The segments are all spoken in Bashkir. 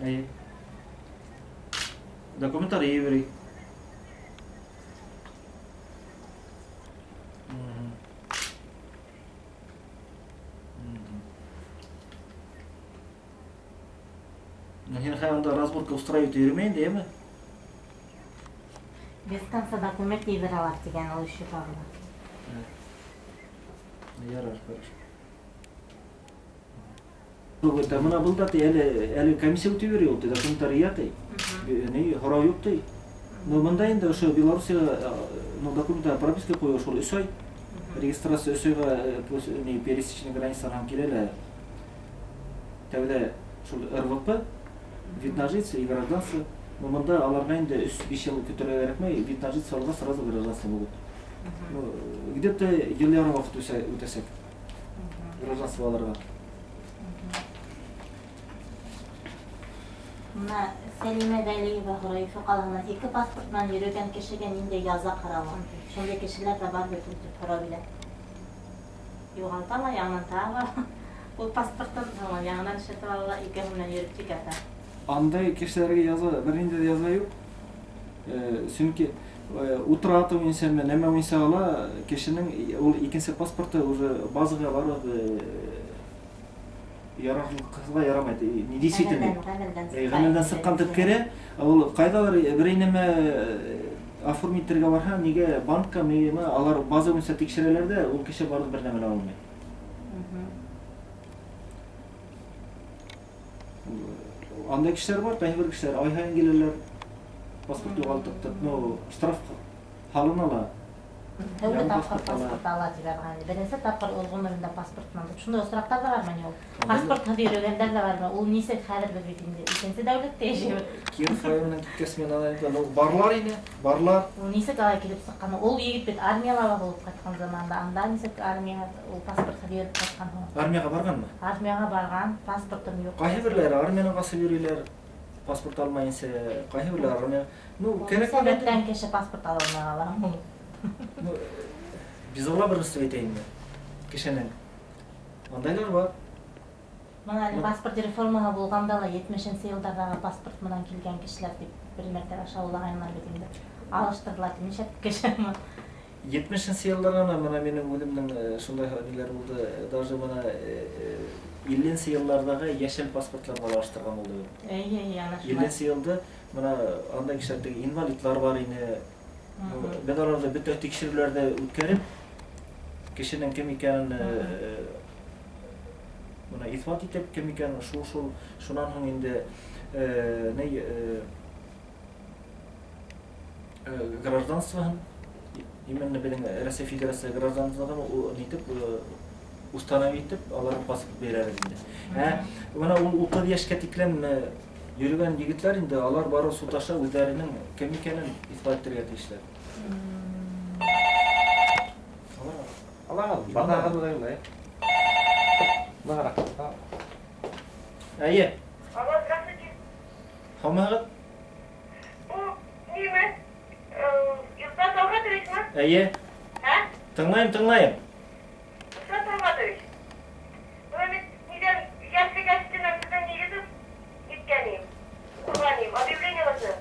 Әйе. Документтар йыйып йөрөй. Һин хәҙер унда разборка устраивать йөрөмәй инде, әйеме? Без конца документ йыйҙыралар тигән ул еще тағы ла. Ярар, хорошо. Бына был да ти әле комиссия үтеп йөрөй ул, ти документтар йыя ти. Ни, һорау юҡ ти. Но бында инде ошо Белоруссияға, ну, документтар прописка ҡуйыу шул 3 ай. Регистрация 3 айға, ни, пересечный границанан килә лә. Тәүҙә шул РВП, вид на жительство и гражданство. Но бында аларға инде 3-5 йыл көтөргә кәрәкмәй, вид на жительство алғас сразу гражданство могут. Ну, где-то йыл ярым ваҡыт үтәсәк гражданство алырға. Бына Сәлимә Ғәлиева һорай, Өфө ҡалаһынан 2 паспорт менән йөрөгән кешегә ниндәй яза ҡаралған? Шундай кешеләр ҙә бар бит тип һорау бирә. Юғалта ла, яңынан таба. Ул паспортын һуң яңынан эшләтеп ала ла, икәү менән йөрөп тик ята. Андай кешеләргә яза, бер нинди дә яза юҡ. Сөнки утрата буйынса, нәмә буйынса ала, кешенең ул икенсе паспорты уже базаға барып, ярарлыҡҡа ярамай, не действительный. Ғәмәлдән Ғәмәлдән сыҡҡан тип керә, ул ҡайҙалыр берәй нәмә оформить итергә барһа, нигә банкка, ниме, алар база буйынса тикшерәләр ҙә, ул кеше барып бер нәмә лә алмай. Андай кешеләр бар, ҡайһы бер кешеләр ай һайын киләләр, паспорт юғалтып тип, ну, штраф һалына ла. Тәүге Яңы тапҡыр паспорт ала. паспорт ала тип яҙған. Беренсе тапҡыр ул ғүмерендә паспорт менән тип. Шундай осраҡтар ҙа бармы ни ул? Паспортһыҙ йөрөгәндәр ҙә бармы? Ул нисек хәҙер беҙ бит инде икенсе дәүләттә йәшәйбеҙ. Киров районынан киткәс мин ана инде, ну, барлар ине, барлар. Ул нисек алай килеп сыҡҡан? Ул егет бит армияла ла булып ҡайтҡан заманда. Анда нисек армия ул паспортһыҙ йөрөп ҡайтҡан һуң? Армияға барғанмы? Армияға барған, паспортым юҡ. Ҡайһы берләре армиянан ҡасып йөрөйләр, паспорт алмайынса, ҡайһы берләре армия. Ну, Ул кәрәк сәбәптән кеше паспорт ала алмай ҡала. Ну, без ала бер нәрсә әйтәйем мин кешенең. Андайлар бар. Бына әле паспорт реформаһы булғанда ла етмешенсе йылдарҙағы паспорт менән килгән кешеләр тип бер мәртәбә шаулағайнылар бит инде. Алыштырҙылар тип, нишләп кеше? Етмешенсе йылдарҙа бына минең үҙемдең шундай ниләр булды, даже бына илленсе йылдарҙағы йәшел паспортларға алыштырған булды. Эйе, эйе, ана шулай. Илленсе йылда бына андай кешеләр теге инвалидлар бар ине. Беҙ уларҙы бөтә тикшереүҙәрҙе үткәреп, кешенең кем икәнен бына иҫбат итеп, кем икәнен шул, шул, шунан һуң инде ни гражданствоһын, именно беҙҙең Рәсәй Федерация гражданлығын нитеп установить итеп, алар паспорт бирәбеҙ инде. Бына ул утыҙ йәшкә тиклем йөрөгән егетләр инде, алар бары суд аша үҙҙәренең кем икәнен иҫбат итергә тейешләр. Алағыҙ, баҙағыҙ ҙа юлай. Нығыраҡ. Әйе. Алло, здравствуйте. Һаумыһығыҙ? Ул нимә? Илшат Талғатовичмы? Әйе. Ә? Тыңлайым, тыңлайым. Илшат Талғатович. Бына мин нидән йәшлек гәзитенән һеҙҙең нигеҙе иткән инем. Уҡыған инем. Объявлениегыҙҙы.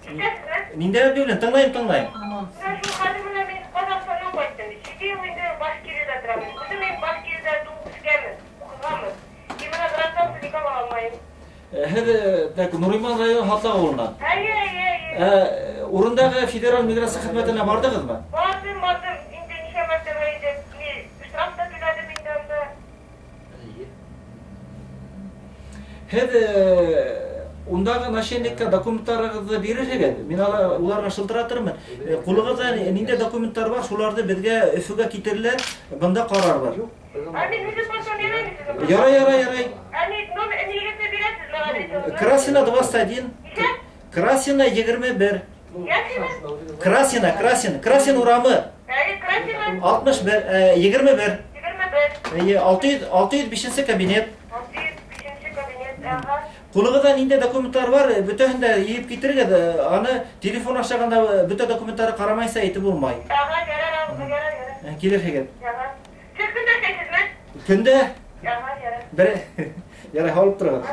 Ишетәһезме? Ниндәй объявление? Тыңлайым, тыңлайым. Анонс. Менә шул хәҙер менә мин Ҡаҙағстандан ҡайттым. Ете йыл инде Башкириҙа торам. Үҙем мин Башкириҙа тыуып үҫкәнмен, уҡығанмын. И бына гражданство никак ала алмайым. Һеҙ так, Нуриман районы Һатлаҡ ауылынан. Әйе, әйе, әйе. Урындағы федераль миграция хеҙмәтенә барҙығыҙмы? Барҙым, барҙым. Инде нисә мәртәбә инде ни, штраф та түләнем инде анда. Әйе. Һеҙ ундағы начальникка документтарығыҙҙы бирерһегеҙ, мин уларға шылтыратырмын. Ҡулығыҙҙа ниндәй документтар бар, шуларҙы беҙгә Өфөгә китерерләр, бында ҡарарбыҙ. Ә мин үҙем барсам яраймы һеҙгә? Ярай, ярай, ярай. Ә ни, номер, нигеҙҙе бирәсез миңа адресығыҙҙы? Красина 21. Нисә? Красина 21. Ясина? Красина, Красина, Красин урамы. Әйе, Красина. Алтмыш бер, 21. 21. Әйе, алты йөҙ бишенсе кабинет. Алты йөҙ бишенсе кабинет, ага. Ҡулығыҙҙа ниндәй документтар бар, бөтәһен дә йыйып китерегеҙ, аны телефон ашағанда бөтә документтары ҡарамайса әйтеп булмай. Ага, ярар, ярар, ярар. Килерһегеҙ. Ага. Һеҙ көндә эшләйһегеҙме? Көндә. Ага, ярар. Бер, ярай, һалып тороғоҙ.